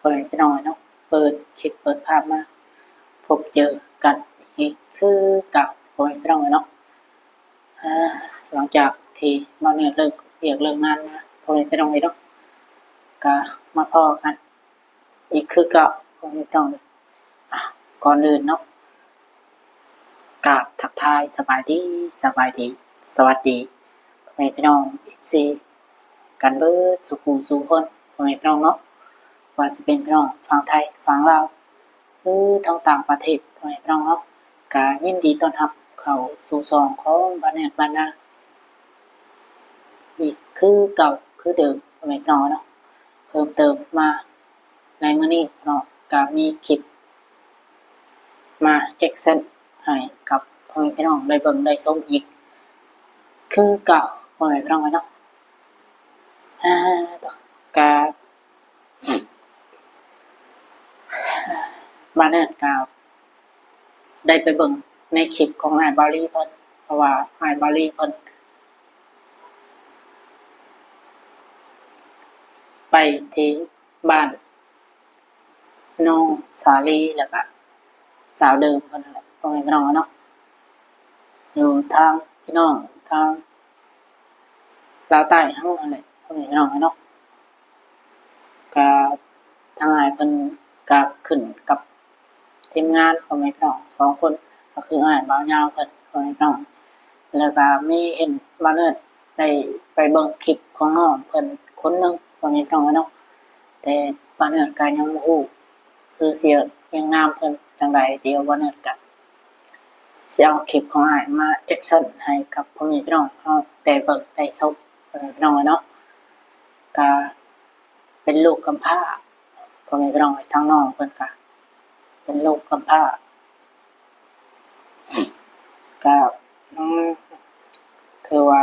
ພໍ່ແມ່ພີ່ນ້ອງເນາະ ເປີດຄລິບເປີດພາບມາ ພົບເຈີກັນອີກຄືເກົ່າ ພໍ່ແມ່ພີ່ນ້ອງເນາະ. ອາ ຫຼັງຈາກທີ່ມາເລີກວຽກເລີກງານມາ ພໍ່ແມ່ພີ່ນ້ອງເນາະ ກະມາພໍ້ກັນ ອີກຄືເກົ່າ ພໍ່ແມ່ພີ່ນ້ອງ. ອາ ກ່ອນອື່ນເນາະ ກາບທັກທາຍສະບາຍດີ ສະບາຍດີ ສະຫວັດດີ ພໍ່ແມ່ພີ່ນ້ອງ ເອັຟຊີ ກັນເບິດສູ່ຜູ້ສູ່ຄົນ ພໍ່ແມ່ພີ່ນ້ອງເນາະ, ວ່າຊິເປັນພີ່ນ້ອງຝັ່ງໄທ ຝັ່ງລາວ ຫຼື ທັງຕ່າງປະເທດ ພໍ່ແມ່ພີ່ນ້ອງເນາະ, ກະຍິນດີຕ້ອນຮັບເຂົ້າສູ່ຊ່ອງຂອງບ້ານແນດບ້ານນາ ອີກຄືເກົ່າຄືເດີມ ພໍ່ແມ່ພີ່ນ້ອງເນາະ. ເພີ່ມເຕີມມາໃນມື້ນີ້ເນາະ ກະມີຄລິບມາແອັກຊັນໃຫ້ກັບພໍ່ແມ່ພີ່ນ້ອງໄດ້ເບິ່ງໄດ້ຊົມອີກຄືເກົ່າ ພໍ່ແມ່ພີ່ນ້ອງເນາະ. ອາ ກະ ບາດນັ້ນກະໄດ້ໄປເບິ່ງໃນຄລິບຂອງອ້າຍບາວລີເພິ່ນ ເພາະວ່າອ້າຍບາວລີເພິ່ນໄປທີ່ບ້ານນ້ອງສາລີ ແລ້ວກະສາວເດີມເພິ່ນນັ້ນແຫຼະ ພໍ່ແມ່ພີ່ນ້ອງເນາະ, ຢູ່ທາງພີ່ນ້ອງທາງ ລາວໃຕ້ເຮົາຫັ້ນແຫຼະ ພໍ່ແມ່ພີ່ນ້ອງເນາະ. ກະທາງອ້າຍເພິ່ນກະຂຶ້ນກັບທີມງານ ພໍ່ແມ່ພີ່ນ້ອງສອງຄົນ ກະຄືອ້າຍບ່າວຍາວເພິ່ນ ພໍ່ແມ່ພີ່ນ້ອງ, ແລ້ວກະມີເຫັນບ່າວເນີດໄດ້ໄປເບິ່ງຄລິບຂອງນ້ອງເພິ່ນຄົນໜຶ່ງ ພໍ່ແມ່ພີ່ນ້ອງເນາະ, ແຕ່ບ່າວເນີດກະຍັງບໍ່ຮູ້ຊື່ສຽງຮຽງນາມເພິ່ນຈັ່ງໃດ, ດຽວບ່າວເນີດກະ ຊິເອົາຄລິບຂອງອ້າຍມາແອັກຊັນໃຫ້ກັບພໍ່ແມ່ພີ່ນ້ອງເຮົາໄດ້ເບິ່ງໄດ້ຊົມ ພໍ່ແມ່ພີ່ນ້ອງເນາະ. ກະເປັນລູກກຳພ້າ ພໍ່ແມ່ພີ່ນ້ອງເອີຍ, ທາງນ້ອງເພິ່ນກະເປັນລູກກຳພ້າ ກະ ອືມ ຖືວ່າ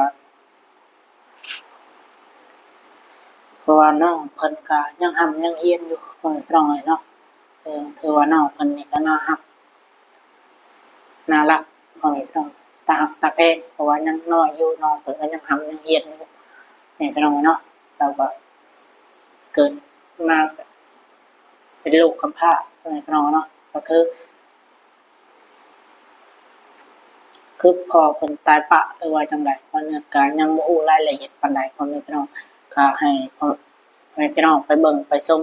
ເພາະວ່ານ້ອງເພິ່ນກະຍັງຮ່ຳຍັງຮຽນຢູ່ ພໍ່ແມ່ພີ່ນ້ອງເອີຍເນາະ. ເອີ ຖືວ່ານ້ອງເພິ່ນນີ້ກະໜ້າຮັກ ໜ້າຮັກ ພໍ່ແມ່ພີ່ນ້ອງ, ຕາຮັກຕາແພງ ເພາະວ່າຍັງນ້ອຍຢູ່, ນ້ອງເພິ່ນກະຍັງຮ່ຳຍັງຮຽນຢູ່ ພໍ່ແມ່ພີ່ນ້ອງເນາະ. ລາວກະເກີດມາເປັນລູກກຳພ້າ ພໍ່ແມ່ພີ່ນ້ອງເນາະ, ກະຄື ຄືພໍ່ເພິ່ນຕາຍປະ ຫຼືວ່າຈັ່ງໃດ ບ່າວເນີດກະຍັງບໍ່ຮູ້ລາຍລະອຽດປານໃດ ພໍ່ແມ່ພີ່ນ້ອງ. ກະໃຫ້ພໍ່ແມ່ພີ່ນ້ອງໄປເບິ່ງໄປຊົມ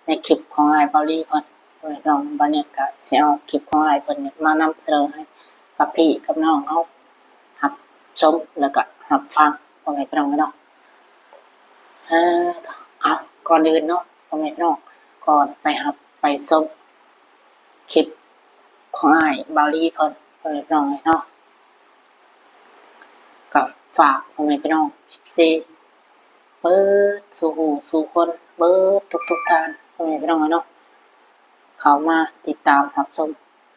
ໃນຄລິບຂອງອ້າຍເບົາລີເພິ່ນ ພໍ່ແມ່ພີ່ນ້ອງ. ບ່າວເນີດກະຊິເອົາຄລິບຂອງອ້າຍເພິ່ນນີ້ມານຳສະເໜີໃຫ້ກັບພີ່ກັບນ້ອງເຮົາຮັບຊົມ ແລ້ວກະຮັບຟັງ ພໍ່ແມ່ພີ່ນ້ອງເນາະ. ເອີ ເອົາ ກ່ອນອື່ນເນາະ ພໍ່ແມ່ພີ່ນ້ອງ ກ່ອນໄປຮັບໄປຊົມຄລິບຂອງອ້າຍເບົາລີເພິ່ນ ພໍ່ແມ່ພີ່ນ້ອງເນາະ, ກະຝາກພໍ່ແມ່ພີ່ນ້ອງ ເອັຟຊີ ເບິດສູ່ຜູ້ສູ່ຄົນ ເບິດທຸກໆທ່ານ ພໍ່ແມ່ພີ່ນ້ອງເນາະ, ເຂົ້າມາຕິດຕາມຮັບຊົມ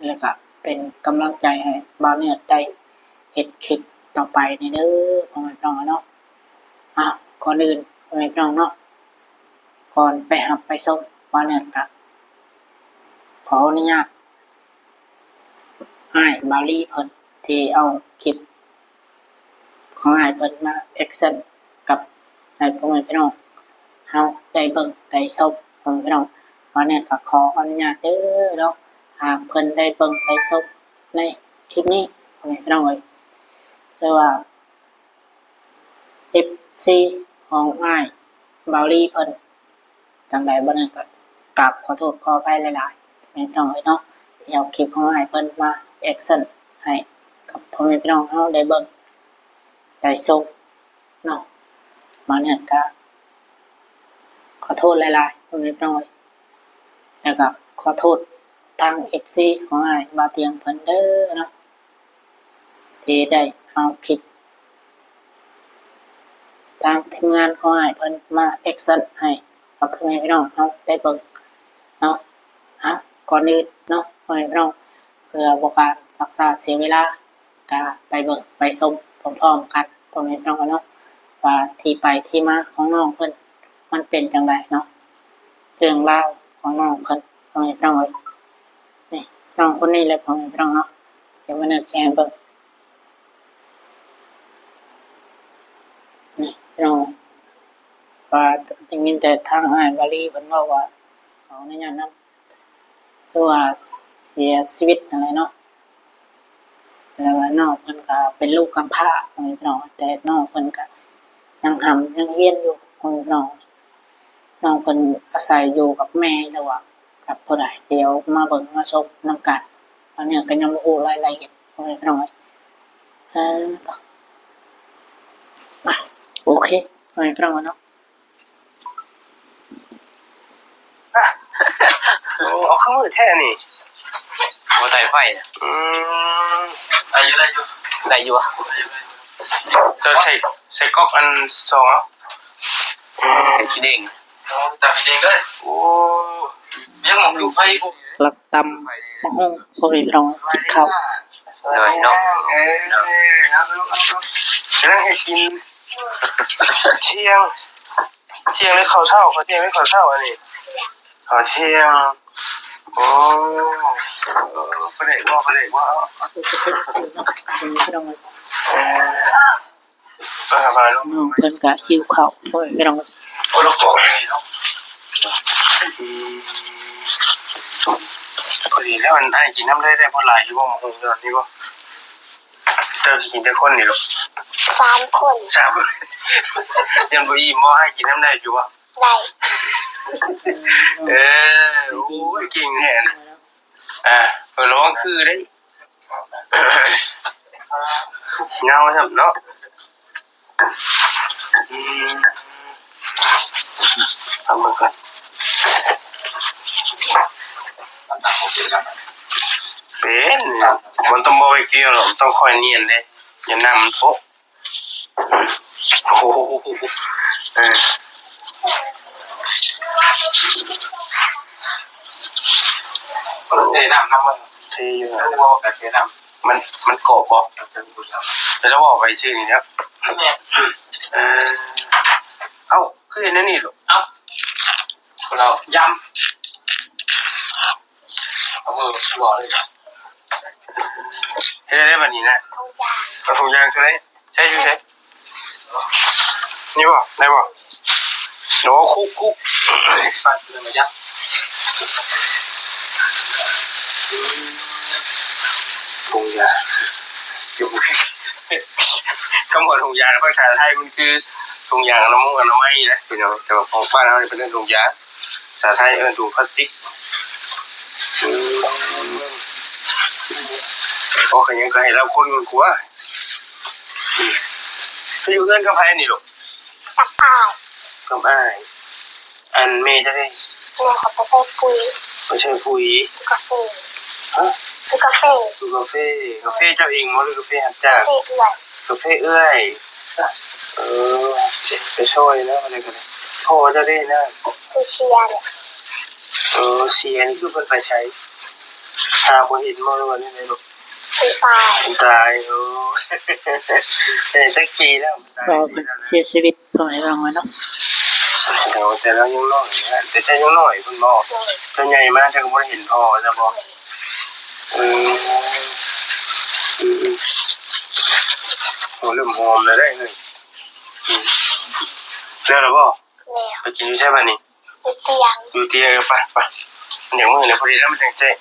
ແລ້ວກະເປັນກຳລັງໃຈໃຫ້ບ່າວເນີດໄດ້ເຮັດຄລິບຕໍ່ໄປນີ້ເດີ ພໍ່ແມ່ພີ່ນ້ອງເນາະ. ເອົາ ກ່ອນອື່ນ ພໍ່ແມ່ພີ່ນ້ອງເນາະ ກ່ອນໄປຮັບໄປຊົມ ບ່າວເນີດກະຂໍອະນຸຍາດອ້າຍເບົາລີເພິ່ນ ທີ່ເອົາຄລິບຂອງອ້າຍເພິ່ນມາແອັກຊັນກັບໃຫ້ພໍ່ແມ່ພີ່ນ້ອງເຮົາໄດ້ເບິ່ງໄດ້ຊົມ ພໍ່ແມ່ພີ່ນ້ອງ. ບ່າວເນີດກະຂໍອະນຸຍາດເດີເນາະ ຫາກເພິ່ນໄດ້ເບິ່ງໄດ້ຊົມໃນຄລິບນີ້ ພໍ່ແມ່ພີ່ນ້ອງເອີຍ ຫຼືວ່າ ເອັຟຊີ ຂອງອ້າຍເບົາລີເພິ່ນ ຈັ່ງໃດບ່າວເນີດກະກາບຂໍໂທດຂໍອະໄພຫຼາຍໆ ແມ່ນນ້ອງເອີຍເນາະ ທີ່ເອົາຄລິບຂອງອ້າຍເພິ່ນມາແອັກຊັນໃຫ້ກັບພໍ່ແມ່ພີ່ນ້ອງເຮົາໄດ້ເບິ່ງໄດ້ຊົມເນາະ. ບ່າວເນີດກະຂໍໂທດຫຼາຍໆ ພໍ່ແມ່ພີ່ນ້ອງເອີຍ ແລ້ວກະຂໍໂທດທາງເອັຟຊີຂອງອ້າຍບ່າວຕຽງເພິ່ນເດີເນາະ ທີ່ໄດ້ເອົາຄລິບ ທາງທີມງານຂອງອ້າຍເພິ່ນມາແອັກຊັນໃຫ້ກັບພໍ່ແມ່ພີ່ນ້ອງເຮົາໄດ້ເບິ່ງເນາະ. ເອົາ ກ່ອນອື່ນເນາະ ພໍ່ແມ່ພີ່ນ້ອງ ເພື່ອບໍ່ການຊັກຊ້າເສຍເວລາ ກະໄປເບິ່ງໄປຊົມພ້ອມໆກັນ ພໍ່ແມ່ພີ່ນ້ອງເນາະ ວ່າທີ່ໄປທີ່ມາຂອງນ້ອງເພິ່ນມັນເປັນຈັ່ງໃດເນາະ ເລື່ອງລາວຂອງນ້ອງເພິ່ນ ພໍ່ແມ່ພີ່ນ້ອງເອີຍ. ນີ້ ນ້ອງຄົນນີ້ແຫຼະ ພໍ່ແມ່ພີ່ນ້ອງເນາະ ດຽວມື້ໜ້າຊິໃຫ້ເບິ່ງ. ນີ້ພີ່ນ້ອງ ວ່າໄດ້ຍິນແຕ່ທາງອ້າຍວາລີເພິ່ນເວົ້າວ່າ ເອົາໃນຍາດນັ້ນ ຄືວ່າເສຍຊີວິດນັ້ນແຫຼະເນາະ. ແຕ່ວ່ານ້ອງເພິ່ນກໍເປັນລູກກຳພ້າ ພໍ່ແມ່ພີ່ນ້ອງ, ແຕ່ນ້ອງເພິ່ນກໍຍັງຮ່ຳຍັງຮຽນຢູ່ ພໍ່ແມ່ພີ່ນ້ອງ. ນ້ອງເພິ່ນອາໄສຢູ່ກັບແມ່ ຫຼືວ່າກັບຜູ້ໃດ ດຽວມາເບິ່ງມາຊົມນຳກັນ. ອັນນີ້ກໍຍັງບໍ່ຮູ້ລາຍລະອຽດ ພໍ່ແມ່ພີ່ນ້ອງເອີຍ. ເອີ ໂອເຄ ພໍ່ແມ່ພີ່ນ້ອງເນາະ. ໂອ້ ເອົາຄືມືແທ້ນີ້ ບໍ່ໄດ້ໄຟນະ. ອືມ ໄດ້ຢູ່ ໄດ້ຢູ່ ໄດ້ຢູ່ຫວາ? ເຈົ້າໃສ່ ໃສ່ກັອກອັນສອງເອົາ ກິນເອງ ຕຳກິນເອງເດີ. ໂອ້ ຍັງໝອກຢູ່ໄຟພຸ້ນ ລັກຕຳໝາກຫຸ່ງ ພໍ່ແມ່ພີ່ນ້ອງ ກິນເຂົ້າ. ໂດຍເນາະ ເອີ ກຳລັງເຮັດກິນທ່ຽງ ທ່ຽງຫຼືເຂົ້າເຊົ້າ? ເຂົ້າທ່ຽງຫຼືເຂົ້າເຊົ້າອັນນີ້? ເຂົ້າທ່ຽງ. ໂອ້ ປາແດກບໍ່ ປາແດກບໍ່? ເອີ ນ້ອງເພິ່ນກະຫິວເຂົ້າ ໂອ້ຍ ພີ່ນ້ອງ. ອືມ ພໍດີແລ້ວ. ອັນ ອ້າຍກິນນຳເລີຍໄດ້ບໍ່? ຫຼາຍຢູ່ບໍ່ ໝາກຫຸ່ງຕອນນີ້ບໍ່? ເຈົ້າຊິກິນຈັກຄົນນີ້ລູກ? ສາມຄົນ. ສາມຄົນ ຍັງບໍ່ອີ່ມບໍ່? ອ້າຍກິນນຳໄດ້ຢູ່ບໍ່? ໄດ້. ເອີ ໂອ້ຍ ເກັ່ງແທ້ນະ. ອ່າ ເພິ່ນລະວັງຄືເດ້ ເຫງົາຊ້ຳເນາະ. ອືມ ເອົາເບິ່ງກ່ອນ. ເປັນ ມັນຕ້ອງບໍ່ໄປກ່ຽວດອກ ຕ້ອງຄອຍນຽນເດ້ ຢ່ານ້ຳມັນໂປະ. ໂອ້ໂຫ ເອີ ເທນ້ຳນຳມັນ ເທຢູ່ ເອີ ເວົ້າກັນເທນ້ຳ ມັນ ມັນກອບບໍ່? ແຕ່ລະເວົ້າໄປຊື່ນີ້ແຫຼະ. ເອີ ເອົ້າ ຄືເຮັດແນວນີ້ລູກ? ເອົ້າ ລາວຢຳ ເອົາມືຕົວະເລີຍ. ເຮັດໄດ້ບັດນີ້ນະ? ຖົງຢາງ ເອົາຖົງຢາງໂຕໃດ? ໃຊ້ຢູ່ໃສ? ນີ້ບໍ່? ໄດ້ບໍ່? ໂອ້ ຄຸກ ຄຸກ ປັດເລີຍມາຈັບ. ຖົງຢາງ ຄຳວ່າຖົງຢາງພາສາໄທມັນຄືຖົງຢາງອະນາມົງອະນາໄມນະພີ່ນ້ອງ, ແຕ່ວ່າຂອງບ້ານເຮົານີ້ເພິ່ນເອີ້ນຖົງຢາງ. ພາສາໄທເອີ້ນຖົງພລາສຕິກ. ອືມ ໂອ້ ກະຍັງກະໃຫ້ລາວຄົນກ່ອນກວ່າ. ອືມ ໄປຢູ່ເຮືອນກັບໃຜນີ້ລູກ? ກັບອ້າຍ. ກັບອ້າຍ. ອັນແມ່ເຈົ້າເດ? ແມ່ເຂົາໄປໃສ່ປຸ໋ຍ. ໄປໃສ່ປຸ໋ຍ. ກາເຟ. ຮະ? ຊື້ກາເຟ. ຊື້ກາເຟ. ກາເຟເຈົ້າເອງບໍ່ ຫຼືກາເຟຮັບຈ້າງ? ກາເຟເອື້ອຍ. ກາເຟເອື້ອຍ. ເອີ ໄປຊ່ອຍແລ້ວ ອັນໃດກະໄດ້. ພໍ່ເຈົ້າເດນະ? ເພິ່ນເສຍແຫຼະ. ເອີ ເສຍນີ້ຄືເພິ່ນໄປໃສ? ຫາບໍ່ເຫັນບໍ່ ຫຼືວ່າແນວໃດລູກ? ເພິ່ນຕາຍ. ເພິ່ນຕາຍ. ໂອ້ ເອີ ຈັກປີແລ້ວ? ເວົ້າເພິ່ນເສຍຊີວິດ ພໍ່ແມ່ພີ່ນ້ອງເນາະ. ໂດຍ ແຕ່ລາວຍັງນ້ອຍນະ ແຕ່ເຈົ້າຍັງນ້ອຍພຸ້ນບໍ? ໂດຍ. ເຈົ້າໃຫຍ່ມາເຈົ້າກະບໍ່ໄດ້ເຫັນພໍ່ຊະບໍ? ໂດຍ. ເອີ ອືມໆ ໂອ້ ເລີ່ມຫອມແລ້ວເດ້ ເຮີ້ຍ. ອືມ ແລ້ວລະບໍ? ແລ້ວ. ໄປກິນຢູ່ໃສບາດນີ້? ຢູ່ຕຽງ. ຢູ່ຕຽງ ເອີ ໄປ ໄປ ມັນຢາກມືແລ້ວ ພໍດີແລ້ວມັນຈັ່ງແຈ້ງ.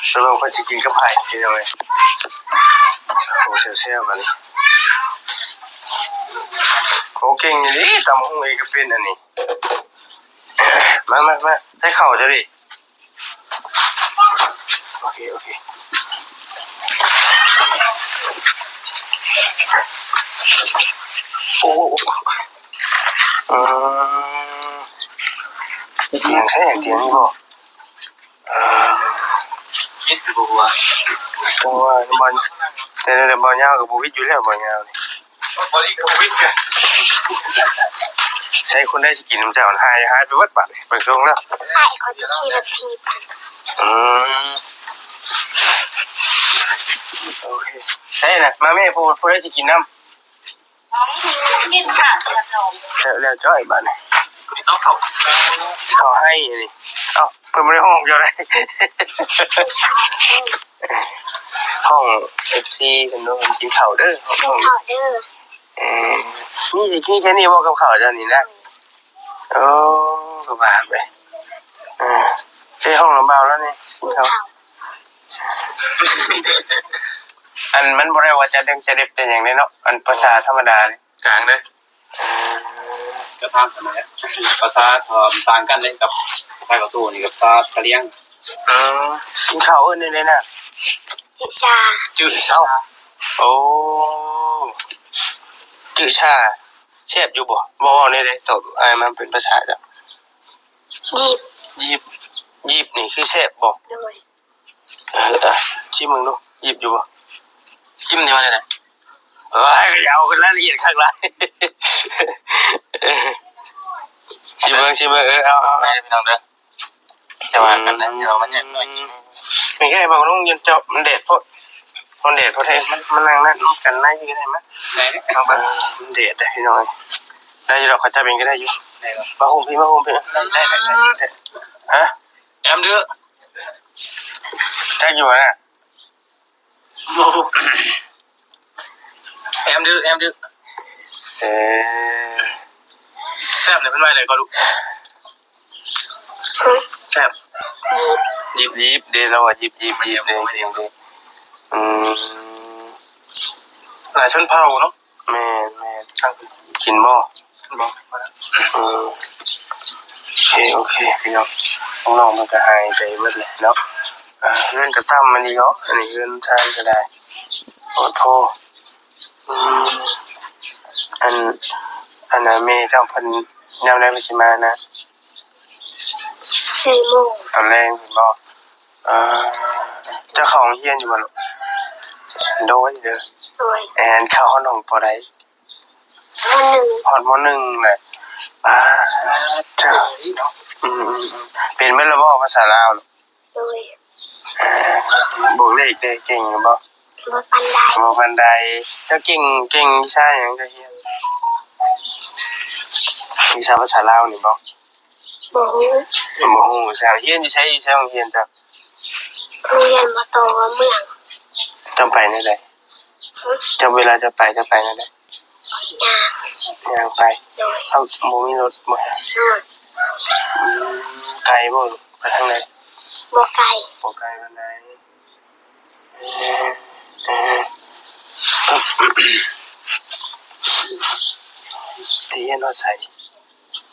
ສະຫຼຸບເພິ່ນຊິກິນກັບໃຜພີ່ນ້ອງເອີຍ? ໂອ້ ແຊວໆ ບາດນີ້. ໂອ້ ເກັ່ງອີ່ຫຼີ ຕຳບັກຫຸ່ງເອງກະເປັນອັນນີ້. ມາ ມາ ມາ ໃສ່ເຂົ້າເຈົ້າເດ. ໂອເຄ ໂອເຄ. ໂອ້ ໂອ້ ອືມ ຕຽງໃຊ້ຕຽງນີ້ບໍ່? ເອີ ເຮັດຢູ່ບໍ່ວ່າ ຈັງຫວະບ່ອນ ແຕ່ແນວໃດບ່ອນຍາວກະບໍ່ວິດຢູ່ແລ້ວ ບ່ອນຍາວນີ້. ໃຊ້ຄົນໃດຊິກິນນຳເຈົ້າ ຫາຍ ຫາຍໄປເບິດບາດນີ້ ເບິ່ງຊົງແລ້ວ. ອ້າຍຂ້ອຍຊິຂີ່ລົດຖີບ. ອືມ ໂອເຄ ໃຊ້ນະ ມາແມ່ ຜູ້ ຜູ້ໃດຊິກິນນຳ? ກິນຂ້າວກັບນ້ອງ ແຊະແລ້ວຈ້ອຍບາດນີ້. ເຂົ້າ ເຂົ້າໃຫ້ນີ້ ເອົ້າ ເພິ່ນບໍ່ໄດ້ຮ້ອງເຈົ້າໃດ ຮ້ອງເອັຟຊີເພິ່ນເນາະ ກິນເຂົ້າເດີ ກິນເຂົ້າເດີ. ເອີ ມີ ມີແຄ່ນີ້ບໍ່ກັບເຂົ້າເຈົ້ານີ້ນະ? ໂອ້ ກະບາບເດ້ ເອີ. ເອີ ຫ້ອງລຳບ່າວແລ້ວນີ້ ເອີ ອັນມັນບໍ່ໄດ້ວ່າຈະເດັກຈະເດັບຈະຫຍັງເດ້ເນາະ ອັນພາສາທຳມະດານີ້ ກາງເດ້. ກໍຖາມກັນແຫຼະ ພາສາກໍຕ່າງກັນເດ້ກັບພາສາເຂົາໂຊນີ້ກັບພາສາກະຫຼຽງ. ເອີ ກິນເຂົ້າເອີ້ນແນວໃດນະ? ຈື້ຊາ. ຈື້ຊາ. ໂອ້ ຈື້ຊາ ແຊບຢູ່ບໍ່? ເວົ້າ ເວົ້າແນວໃດ ຕອບອ້າຍມາເປັນພາສາເຈົ້າ. ຢິບ. ຢິບ. ຢິບນີ້ຄືແຊບບໍ່? ໂດຍ. ເອີ ຊິມເບິ່ງດູ ຢິບຢູ່ບໍ່? ຊິມນີ້ວ່າແນວໃດ? ໂອ້ຍ ຢ່າເອົາລາຍລະອຽດຄັກຫຼາຍ. ຊິມເບິ່ງ ຊິມເບິ່ງ ເອີ ເອົາ ເອົາ ໄປເດີພີ່ນ້ອງເດີ. ແຕ່ວ່າກັນນະ ອືມ ເຮົາມັນຍັງໜ້ອຍກິນ ນີ້ແຄ່ບາງລຸງຢືນເຈາະ ມັນແດດໂພດ ມັນແດດໂພດເດ້ ມັນ ມັນນັ່ງນັ້ນກັນໃນຢູ່ກໍໄດ້ມະ ໄດ້ເດ້ ເອົາເບິ່ງ ມັນແດດເດ້ພີ່ນ້ອງ ໄດ້ຢູ່ດອກ ເຂົາຈັບເອງກໍໄດ້ຢູ່ ໄດ້ບໍ່? ມາໂຮມພີ້ ມາໂຮມພີ້ ໄດ້ ໄດ້ ໄດ້ ຮະ? ແອມດື້ ຈັກຢູ່ນະ? ແອມດື້ ແອມດື້ ເອີ ແຊບເລີຍ ເພິ່ນວ່າໃດກໍລູກ? ແຊບ ຢິບ ຢິບເດ້ ລາວວ່າຢິບ ຢິບ ຍິບເດ້ ຍິບເດ້ ອືມ ຫຼາຍຊົນເຜົ່າເນາະ. ແມ່ນໆ ທາງກິນບໍ່? ບໍ່ ບໍ່ໄດ້ ອືມ ໂອເຄ ໂອເຄ ພີ່ນ້ອງ ນ້ອງໆ ມັນກໍຫາຍໄປເບິດແຫຼະເນາະ ອ່າ ເຮືອນກໍຕ່ຳມັນອີກເນາະ ອັນນີ້ເຮືອນຊານກໍໄດ້ ໂອ້ໂທ ອືມ ອັນ ອັນນ່າ ແມ່ເຈົ້າເພິ່ນຍາມໃດເພິ່ນຊິມານະ? ສີ່ໂມງ ຕອນແລງພຸ້ນບໍ່? ເອີ ເຈົ້າເຂົ້າໂຮງຮຽນຢູ່ບໍ່ລູກ? ໂດຍເດີ ໂດຍ ແອນ ເຂົ້າຮອດຫ້ອງ ປ.ໃດ? ມ.ໜຶ່ງ ຮອດ ມ.ໜຶ່ງ ແຫຼະ ປາດເຈົ້າ ອືມໆໆ ເປັນເບິດແລ້ວບໍ່ພາສາລາວ? ໂດຍ ບວກເລກເດ້ ເກັ່ງຢູ່ບໍ່? ບໍ່ປານໃດ ບໍ່ປານໃດ ເຈົ້າເກັ່ງ ເກັ່ງວິຊາຫຍັງເຈົ້າຮຽນ? ວິຊາພາສາລາວນີ້ບໍ່? ບໍ່ຮູ້ ບໍ່ຮູ້ ວິຊາ ຮຽນຢູ່ໃສ? ຢູ່ໃສໂຮງຮຽນເຈົ້າ? ໂຮງຮຽນ ມ.ຕ ເມືອງ ເຈົ້າໄປແນວໃດ? ເຈົ້າ ເວລາເຈົ້າໄປ ເຈົ້າໄປແນວໃດ? ຍ່າງ ຍ່າງໄປ ໂດຍ ເອົ້າ ບໍ່ມີລົດບໍ່? ອືມ ອືມ ໄກບໍ່? ໄປທາງໃດ? ບໍ່ໄກ ບໍ່ໄກປານໃດ ເອີ ເອີ ຊິຮຽນຮອດໃສ?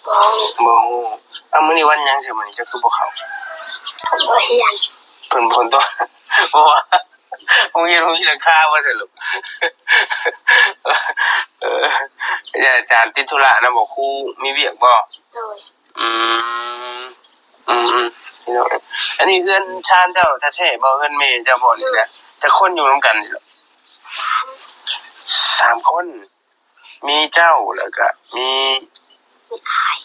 ບໍ່ຮູ້ ບໍ່ຮູ້ ເອົ້າ ມື້ນີ້ວັນຫຍັງຊັ້ນ ມື້ນີ້ເຈົ້າຄືບໍ່ເຂົ້າ? ບໍ່ຮຽນ ເພິ່ນ ເພິ່ນຕົວະ ບໍ່ວ່າ ໂຮງຮຽນ ໂຮງຮຽນຄາບໍ່ສະຫຼຸບ ເອີ ອາຈານຕິດທຸລະນຳບໍ່? ຄູມີວຽກບໍ່? ໂດຍ ອືມ ອືມໆ ອັນນີ້ເຮືອນຊານເຈົ້າແທ້ໆບໍ່? ເຮືອນແມ່ເຈົ້າບໍ່ນີ້ນະ? ຈັກຄົນຢູ່ນຳກັນນີ້ລະ? ສາມ ສາມຄົນ ມີເຈົ້າ ແລ້ວກະມີ ມີອ້າຍ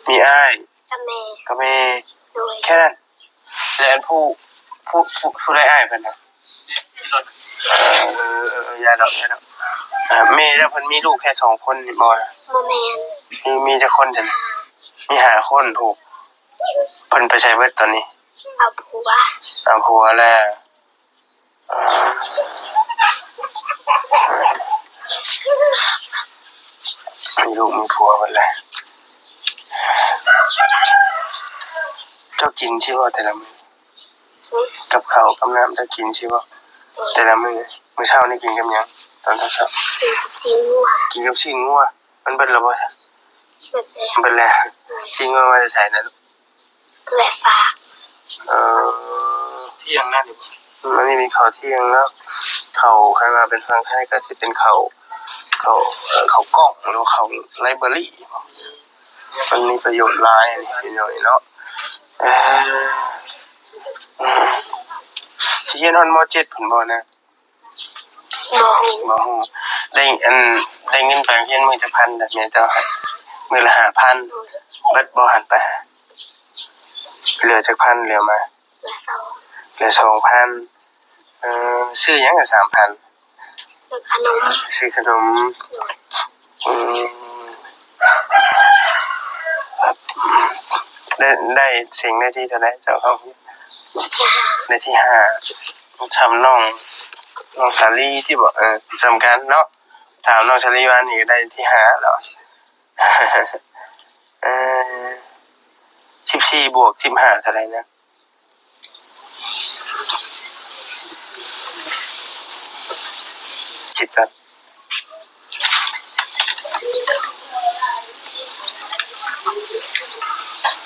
ມີອ້າຍ ກັບແມ່ ກັບແມ່ ໂດຍ ແຄ່ນັ້ນ ແລະ ອັນຜູ້ ຜູ້ ຜູ້ ຜູ້ໃດອ້າຍເພິ່ນນະ? ເອີ ເອີ ເອີ ຢ່າດອກ ຢ່າດອກ ອ່າ ແມ່ເຈົ້າເພິ່ນມີລູກແຄ່ສອງຄົນນີ້ບໍ່ນະ? ບໍ່ແມ່ນ ມີ ມີຈັກຄົນຊັ້ນ? ມີຫ້າຄົນ ຜູ້ ເພິ່ນໄປໃສເບິດຕອນນີ້? ເອົາຜົວ ເອົາຜົວແລ້ວ ມີລູກມີຜົວເບິດແລ້ວ ເຈົ້າກິນຊິບໍ່ແຕ່ລະມື້? ກັບເຂົ້າກັບນ້ຳເຈົ້າກິນຊິບໍ່ແຕ່ລະມື້? ມື້ເຊົ້ານີ້ກິນກັບຫຍັງ? ຕອນເຊົ້າໆ ກິນກັບຊີ້ນງົວ ກິນກັບຊີ້ນງົວ ມັນເບິດແລ້ວບໍ່? ເບິດແລ້ວ ເບິດແລ້ວ ຊີ້ນງົວມາແຕ່ໃສນະ? ເອື້ອຍຝາກ ເອີ ທ່ຽງນະ ອັນນີ້ເປັນເຂົ້າທ່ຽງເນາະ ເຂົ້າ ຄັນວ່າເປັນຝັ່ງໄທກໍຊິເປັນເຂົ້າ ເຂົ້າ ເອີ ເຂົ້າກ້ອງ ຫຼືວ່າເຂົ້າໄລເບີຣີ ມັນມີປະໂຫຍດຫຼາຍ ອັນນີ້ເປັນຫຍັງເນາະ ເອີ ຊິຮຽນຮອດ ມໍເຈັດ ພຸ້ນບໍ່ນະ? ບໍ່ຮູ້ ບໍ່ຮູ້ ໄດ້ ອັນ ໄດ້ເງິນໄປໂຮງຮຽນມື້ຈັກພັນລະ ແມ່ເຈົ້າໃຫ້? ມື້ລະຫ້າພັນ ເບິດບໍ່ຫັ້ນໄປຫາ? ເຫຼືອຈັກພັນເຫຼືອມາ? ເຫຼືອສອງ ເຫຼືອສອງພັນ ເອີ ຊື້ຫຍັງສາມພັນ? ຊື້ຂະໜົມ ຊື້ຂະໜົມ ອືມ ໄດ້ ໄດ້ເສັງໄດ້ທີເທົ່າໃດເຈົ້າເຂົ້າຮຽນ? ໄດ້ທີຫ້າ ໄດ້ທີຫ້າ ສ່ຳນ້ອງ ນ້ອງສາລີຕິບໍ? ເອີ ສ່ຳກັນເນາະ ຖາມນ້ອງສາລີວານນີ້ກໍໄດ້ທີຫ້າແລ້ວ ເອີ ສິບສີ່ບວກສິບຫ້າເທົ່າໃດນະ? ຄິດກ່ອນ.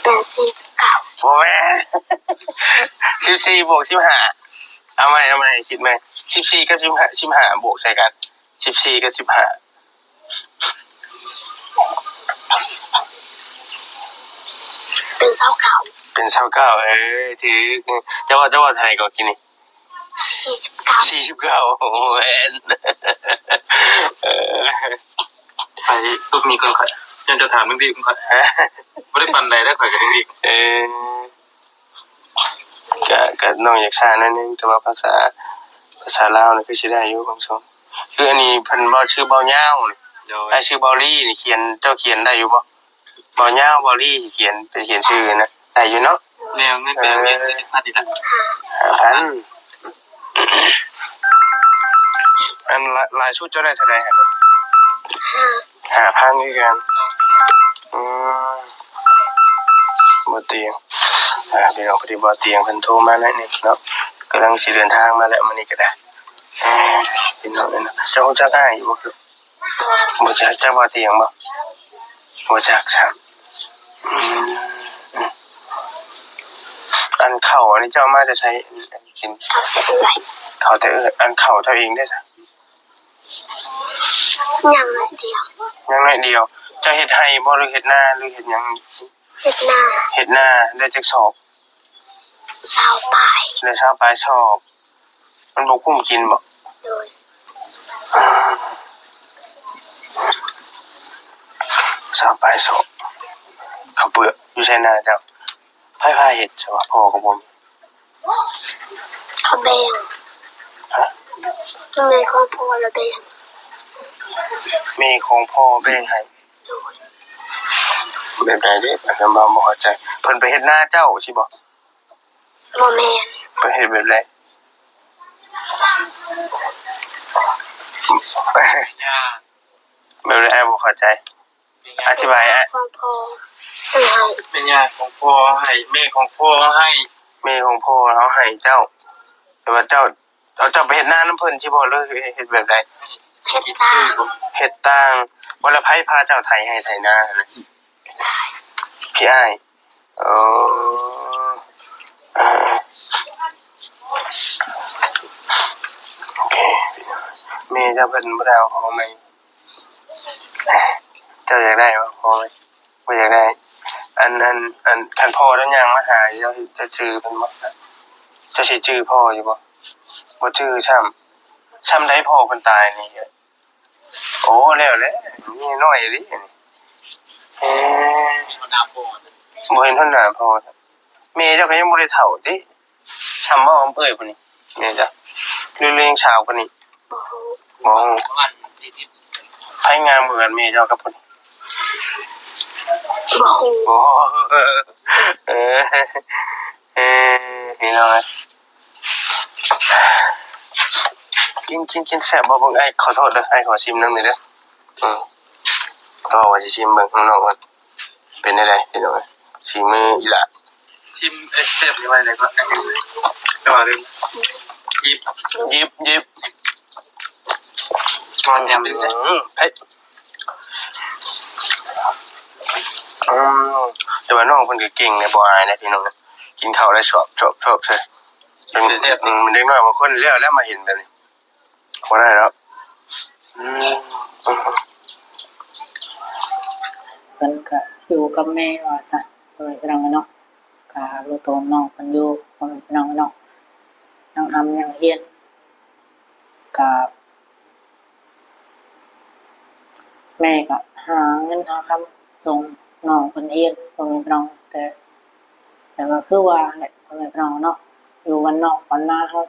ແປດສີ່ສິບເກົ້າ ບໍ່ແມ່ນ ສິບສີ່ບວກສິບຫ້າ. ເອົາໃໝ່ ເອົາໃໝ່ ຄິດໃໝ່. ສິບສີ່ກັບສິບຫ້າ ສິບຫ້າບວກໃສ່ກັນ ສິບສີ່ກັບສິບຫ້າ ເປັນຊາວເກົ້າ ເປັນຊາວເກົ້າ. ເອີ ຖືກ. ເຈົ້າເວົ້າ ເຈົ້າເວົ້າເທົ່າໃດກໍກີ້ນີ້? ສີ່ສິບເກົ້າ ສີ່ສິບເກົ້າ. ໂອ້ ແມ່ນ. ເອີ ໄປຕຸກນີ້ກ່ອນຂ້ອຍ ຢ້ານເຈົ້າຖາມເລື່ອງເດັກຂ້ອຍ ບໍ່ໄດ້ປານໃດເດ້ ຂ້ອຍກໍເລື່ອງເດັກ. ເອີ ກະ ກະນ້ອງຢາກຊ້າໜ້ອຍໜຶ່ງ ແຕ່ວ່າພາສາ ພາສາລາວນີ້ຄືຊິໄດ້ຢູ່ບາງຊ່ວງ. ຄືອັນນີ້ເພິ່ນເວົ້າຊື່ເບົາຍາວນີ້ ໂດຍ ອ້າຍຊື່ເບົາລີນີ້ ຂຽນ ເຈົ້າຂຽນໄດ້ຢູ່ບໍ່? ເບົາຍາວ ເບົາລີ ຂຽນ ໄປຂຽນຊື່ນະ ໄດ້ຢູ່ເນາະ. ແນວເງິນໄປໂຮງຮຽນ ເອີ ຈັກພັນອີກລະ? ຫ້າພັນ. ອັນຫຼາຍ ຫຼາຍສຸດເຈົ້າໄດ້ເທົ່າໃດຫັ້ນ? ຫ້າ ຫ້າພັນຄືກັນ. ອືມ ບໍ່ຕຽງ ອ່າ ພີ່ນ້ອງ ພໍດີບໍ່ຕຽງເພິ່ນໂທມາໜ້ອຍໜຶ່ງເນາະ ກຳລັງຊິເດີນທາງມາແລ້ວມື້ນີ້ກໍໄດ້. ເອີ ພີ່ນ້ອງເອີຍ ເຈົ້າຮູ້ຈັກອ້າຍຢູ່ບໍ່? ບໍ່ຈັກ. ຈັກບໍ່ຕຽງບໍ່? ບໍ່ຈັກຊ້ຳ. ອືມ ອັນເຂົ້າອັນນີ້ເຈົ້າເອົາມາແຕ່ໃສກິນ? ເຂົ້າແຕ່ເອື້ອຍ ອັນເຂົ້າເຈົ້າເອງເດ້ຊະ? ຍັງໜ້ອຍດຽວ ຍັງໜ້ອຍດຽວ. ເຈົ້າເຮັດໄຮ່ບໍ່ ຫຼືເຮັດນາ ຫຼືເຮັດຫຍັງ? ເຮັດນາ ເຮັດນາ. ໄດ້ຈັກສອບ? ຊາວປາຍ ໄດ້ຊາວປາຍສອບ. ມັນບໍ່ກຸ້ມກິນບໍ່? ໂດຍ ຊາວປາຍສອບ ເຂົ້າເປືອກ. ຢູ່ໃສນາເຈົ້າ? ໃຜພາເຮັດຊະວະ? ພໍ່ກໍບໍ່ມີ. ເຂົາແບ່ງ ຮະ? ແມ່ຂອງພໍ່ລະແບ່ງ ແມ່ຂອງພໍ່ແບ່ງໃຫ້. ໂດຍ ແບບໃດເດ້? ອັນນັ້ນບໍ່ ບໍ່ເຂົ້າໃຈ. ເພິ່ນໄປເຮັດນາເຈົ້າຊີ້ບໍ່? ບໍ່ແມ່ນ. ເພິ່ນເຮັດແບບໃດ? ແບບໃດ? ອ້າຍບໍ່ເຂົ້າໃຈ. ອະທິບາຍອ້າຍ. ຂອງພໍ່ເອົາໃຫ້ ແມ່ຍ່າຂອງພໍ່ເອົາໃຫ້ ແມ່ຂອງພໍ່ເອົາໃຫ້ ແມ່ຂອງພໍ່ເອົາໃຫ້ເຈົ້າ. ແຕ່ວ່າເຈົ້າ ເອົາ ເຈົ້າໄປເຮັດນານຳເພິ່ນຊີ້ບໍ່ ຫຼືເຮັດແບບໃດ? ເຮັດຕາງ ເຮັດຕາງ. ບໍ່ ແລ້ວໃຜພາເຈົ້າໄຖໄຮ່ໄຖນາຫັ້ນນະ? ພີ່ອ້າຍ. ໂອ້ ໂອເຄ. ແມ່ເຈົ້າເພິ່ນບໍ່ໄດ້ເອົາພໍ່ໃໝ່? ເຈົ້າຢາກໄດ້ບໍ່ພໍ່ໃໝ່? ບໍ່ຢາກໄດ້. ອັນ ອັນ ອັນ ຄັນພໍ່ເຈົ້າຍ່າງມາຫາເຈົ້າ ເຈົ້າຈື່ເພິ່ນບໍ່? ເຈົ້າຊິຈື່ພໍ່ຢູ່ບໍ່? ບໍ່ຈື່ຊ້ຳ. ຊ້ຳໃດພໍ່ເພິ່ນຕາຍນີ້? ໂອ້ ແລ້ວແຫຼະ ມີນ້ອຍອີ່ຫຼີນີ້. ເອີ ບໍ່ເຫັນຫົວໜ້າພໍ່. ແມ່ເຈົ້າກໍຍັງບໍ່ໄດ້ເຖົ້າຕິ? ຊ້ຳບໍ່ ເອື້ອຍຜູ້ນີ້ ແມ່ເຈົ້າ ຫຼື ຫຼືຍັງສາວກວ່ານີ້? ບໍ່ຮູ້ ບໍ່ຮູ້. ໃຜງາມກວ່າກັນ ແມ່ເຈົ້າກັບຜູ້ນີ້? ບໍ່ຮູ້. ບໍ່ ເອີ ເອີ ເອີ ພີ່ນ້ອງເອີຍ. ກິນ ກິນ ກິນ ແຊບບໍ່? ເບິ່ງ ອ້າຍຂໍໂທດເດີ ອ້າຍຂໍຊິມນຳແດ່ເດີ. ອືມ ກໍວ່າຊິຊິມເບິ່ງຂ້າງນອກກ່ອນ ເປັນແນວໃດພີ່ນ້ອງເອີຍ ສີມືອີ່ຫຼ້າ. ຊິມ ເອີ ແຊບຢູ່ວ່າໃດກໍ ອ້າຍ ກໍວ່າເດີ ຢິບ ຢິບ ຍິບ ກ່ອນ ອືມ ເຜັດ. ອືມ ແຕ່ວ່ານ້ອງເພິ່ນກໍເກັ່ງເດ້ ບໍ່ອາຍເດ້ພີ່ນ້ອງເອີຍ ກິນເຂົ້າໄດ້ຊອບໆໆໃສ່. ເປັນ ເປັນເດັກນ້ອຍບາງຄົນແລ້ວ ແລ້ວມາເຫັນແບບນີ້ ບໍ່ໄດ້ດອກ. ອືມ ເພິ່ນກະຢູ່ກັບແມ່ວ່າຊັ້ນ ພໍ່ແມ່ພີ່ນ້ອງເນາະ ກະບໍ່ໂຕນນ້ອງເພິ່ນຢູ່ ພໍ່ແມ່ພີ່ນ້ອງເນາະ ຍັງຮ່ຳຍັງຮຽນ ກະ ແມ່ກໍຫາເງິນຫາຄຳສົ່ງນ້ອງເພິ່ນຮຽນ ພໍ່ແມ່ພີ່ນ້ອງ. ແຕ່ ແຕ່ກໍຄືວ່າແຫຼະ ພໍ່ແມ່ພີ່ນ້ອງເນາະ ຢູ່ບ້ານນອກບ້ານນາເຮົາ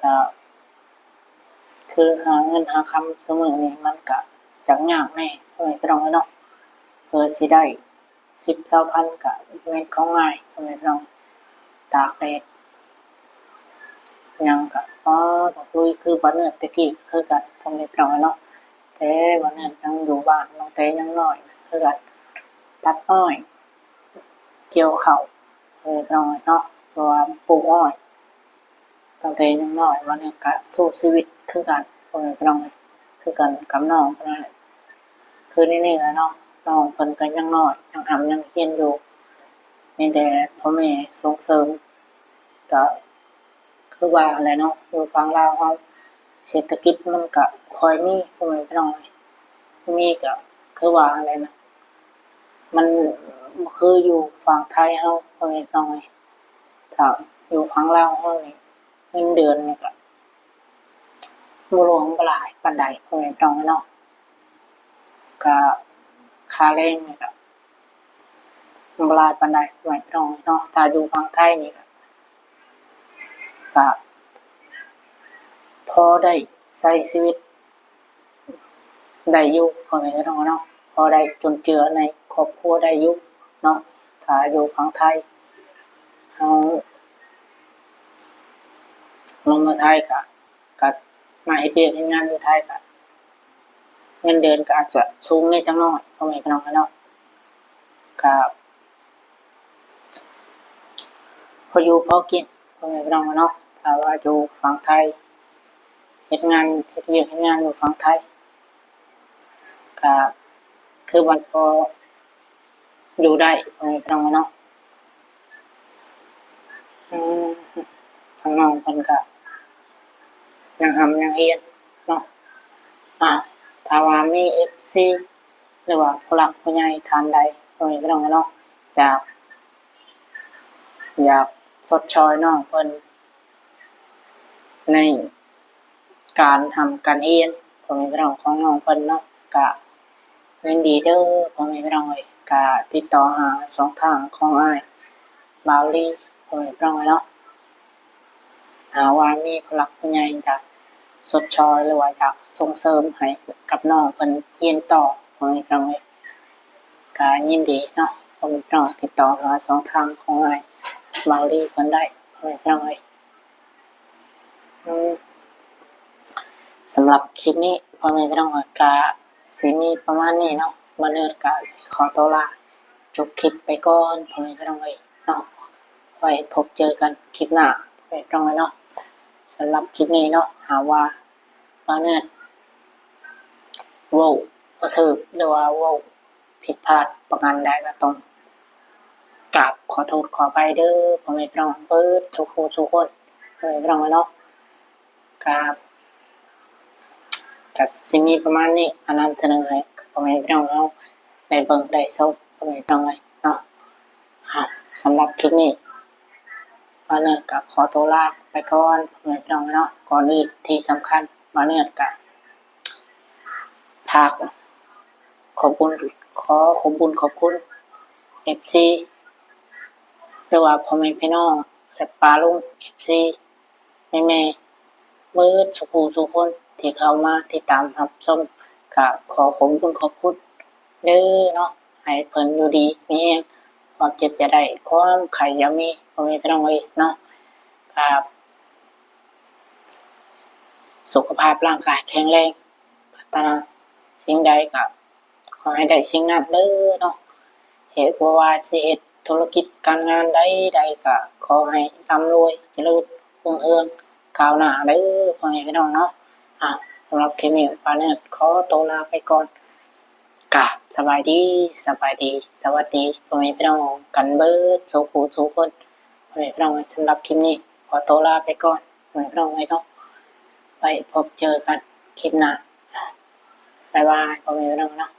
ກໍຄືຫາເງິນຫາຄຳຊຸມື້ນີ້ ມັນກໍຈັກຍາກແດ່ ພໍ່ແມ່ພີ່ນ້ອງເນາະ ເພື່ອຊິໄດ້ ສິບ ຊາວພັນ ກະແມ່ນຂອງງ່າຍ ພໍ່ແມ່ພີ່ນ້ອງ. ຕາກແດດຫຍັງກະ ອໍ ຕ້ອງລຸຍ ຄືບ່າວເນີດແຕ່ກີ້ຄືກັນ ພໍ່ແມ່ພີ່ນ້ອງເນາະ. ແຕ່ບ່າວເນີດຍັງຢູ່ບ້ານ ຕັ້ງແຕ່ຍັງນ້ອຍຄືກັນ ຕັດອ້ອຍ ກ່ຽວເຂົ້າ ພໍ່ແມ່ພີ່ນ້ອງເນາະ ເພາະວ່າປູກອ້ອຍ ຕັ້ງແຕ່ຍັງນ້ອຍ ບ່າວເນີດກະສູ້ຊີວິດຄືກັນ. ພີ່ນ້ອງ ຄືກັນກັບນ້ອງເພິ່ນນັ້ນແຫຼະ ຄືນີ້ນີ້ແຫຼະເນາະ ນ້ອງເພິ່ນກໍຍັງນ້ອຍ ຍັງຮ່ຳຍັງຮຽນຢູ່ ມີແຕ່ພໍ່ແມ່ສົ່ງເສີມ ກໍຄືວ່າຫັ້ນແຫຼະເນາະ ຢູ່ຝັ່ງລາວເຮົາ ເສດຖະກິດມັນກໍບໍ່ຄ່ອຍມີ ພໍ່ແມ່ພີ່ນ້ອງ ມີກໍຄືວ່າຫັ້ນແຫຼະນະ ມັນບໍ່ຄືຢູ່ຝັ່ງໄທເຮົາ ພໍ່ແມ່ພີ່ນ້ອງ ຖ້າຢູ່ຝັ່ງລາວເຮົານີ້ ເງິນເດືອນນີ້ກະບໍ່ຫຼວງບໍ່ຫຼາຍປານໃດ ພໍ່ແມ່ພີ່ນ້ອງເນາະ ກະຄ່າແຮງນີ້ກະບໍ່ຫຼາຍປານໃດ ພໍ່ແມ່ພີ່ນ້ອງເນາະ ຖ້າຢູ່ຝັ່ງໄທນີ້ກະ ກະພໍໄດ້ໃຊ້ຊີວິດ ໄດ້ຢູ່ ພໍ່ແມ່ພີ່ນ້ອງເນາະ ພໍໄດ້ຈຸນເຈືອໃນຄອບຄົວໄດ້ຢູ່ເນາະ ຖ້າຢູ່ຝັ່ງໄທ ເຮົາລົງມາໄທກະ ກະມາເຮັດວຽກເຮັດງານຢູ່ໄທກະ ເງິນເດືອນກະອາດຈະສູງແດ່ຈັກໜ້ອຍ ພໍ່ແມ່ພີ່ນ້ອງເນາະ ກະ ພໍຢູ່ພໍກິນ ພໍ່ແມ່ພີ່ນ້ອງເນາະ ຖ້າວ່າຢູ່ຝັ່ງໄທ ເຮັດງານ ເຮັດວຽກເຮັດງານຢູ່ຝັ່ງໄທ ກະຄືມັນພໍຢູ່ໄດ້ ພໍ່ແມ່ພີ່ນ້ອງເນາະ ອືມ ທາງນ້ອງເພິ່ນກະຍັງຮ່ຳຍັງຮຽນເນາະ ອາ ຖ້າວ່າມີເອັຟຊີ ຫຼືວ່າຜູ້ຫຼັກຜູ້ໃຫຍ່ທ່ານໃດ ພໍ່ແມ່ພີ່ນ້ອງເນາະ ຢາກ ຢາກຊົດຊ່ອຍນ້ອງເພິ່ນໃນການຮ່ຳການຮຽນ ພໍ່ແມ່ພີ່ນ້ອງຂອງນ້ອງເພິ່ນເນາະ ກະຍິນດີເດີ ພໍ່ແມ່ພີ່ນ້ອງເອີຍ ກະຕິດຕໍ່ຫາຊ່ອງທາງຂອງອ້າຍບ່າວລີ ພໍ່ແມ່ພີ່ນ້ອງເນາະ ຫາວ່າມີຜູ້ຫຼັກຜູ້ໃຫຍ່ຢາກຊົດຊ່ອຍ ຫຼືວ່າຢາກສົ່ງເສີມໃຫ້ກັບນ້ອງເພິ່ນຮຽນຕໍ່ ພໍ່ແມ່ພີ່ນ້ອງເອີຍ ກະຍິນດີເນາະ ພໍ່ແມ່ພີ່ນ້ອງຕິດຕໍ່ຫາຊ່ອງທາງຂອງອ້າຍບ່າວລີເພິ່ນໄດ້ ພໍ່ແມ່ພີ່ນ້ອງເອີຍ ອືມ ສຳລັບຄລິບນີ້ ພໍ່ແມ່ພີ່ນ້ອງເອີຍ ກະຊິມີປະມານນີ້ເນາະ ບ່າວເນີດກະຊິຂໍຕົວລາຈົບຄລິບໄປກ່ອນ ພໍ່ແມ່ພີ່ນ້ອງເອີຍເນາະ ໄວ້ພົບເຈີກັນຄລິບໜ້າ ພໍ່ແມ່ພີ່ນ້ອງເອີຍເນາະ ສຳລັບຄລິບນີ້ເນາະ ຫາກວ່າບ່າວເນີດເວົ້າບໍ່ຖືກ ຫຼືວ່າເວົ້າ ຜິດພາດປະການໃດກໍຕ້ອງກາບຂໍໂທດຂໍອະໄພເດີ ພໍ່ແມ່ພີ່ນ້ອງເບິດທຸກຜູ້ທຸກຄົນ ພໍ່ແມ່ພີ່ນ້ອງເນາະ ກະ ກະຊິມີປະມານນີ້ມານຳສະເໜີໃຫ້ພໍ່ແມ່ພີ່ນ້ອງເຮົາໄດ້ເບິ່ງໄດ້ຊົມ ພໍ່ແມ່ພີ່ນ້ອງເອີຍເນາະ ເອົາ ສຳລັບຄລິບນີ້ ບ່າວເນີດກະຂໍຕົວລາໄປກ່ອນ ພໍ່ແມ່ພີ່ນ້ອງເນາະ ກ່ອນອື່ນທີ່ສຳຄັນ ບ່າວເນີດກະ ຝາກຂອບຄຸນ ຂໍຂອບບຸນຂອບຄຸນເອັຟຊີ ຫຼືວ່າພໍ່ແມ່ພີ່ນ້ອງ ແລະ ປ້າລຸງເອັຟຊີ ແມ່ໆ ເບິດສູ່ຜູ້ສູ່ຄົນທີ່ເຂົ້າມາຕິດຕາມຮັບຊົມ ກະຂໍຂອບບຸນຂອບຄຸນເດີເນາະ ໃຫ້ເພິ່ນຢູ່ດີມີແຮງ ຄວາມເຈັບຢ່າໄດ້ ຄວາມໄຂ້ຢ່າມີ ພໍ່ແມ່ພີ່ນ້ອງເອີຍເນາະ ກະ ສຸຂະພາບຮ່າງກາຍແຂງແຮງ ປາດຖະໜາສິ່ງໃດກະຂໍໃຫ້ໄດ້ສິ່ງນັ້ນເດີເນາະ ເຮັດ ບໍ່ວ່າຊິເຮັດທຸລະກິດການງານໃດໆ ກະຂໍໃຫ້ລ່ຳລວຍ ຈະເລີນຮຸ່ງເຮືອງກ້າວໜ້າເດີ ພໍ່ແມ່ພີ່ນ້ອງເນາະ ອາ ສຳລັບຄລິບນີ້ ບ່າວເນີດຂໍໂຕລາໄປກ່ອນ ກາບສະບາຍດີ ສະບາຍດີ ສະຫວັດດີ ພໍ່ແມ່ພີ່ນ້ອງກັນເບິດສູ່ຜູ້ສູ່ຄົນ ພໍ່ແມ່ພີ່ນ້ອງ ສຳລັບຄລິບນີ້ຂໍໂຕລາໄປກ່ອນ ພໍ່ແມ່ພີ່ນ້ອງເອີຍເນາະ ໄວ້ພົບເຈີກັນຄລິບໜ້າ ບາຍບາຍ ພໍ່ແມ່ພີ່ນ້ອງເນາະ.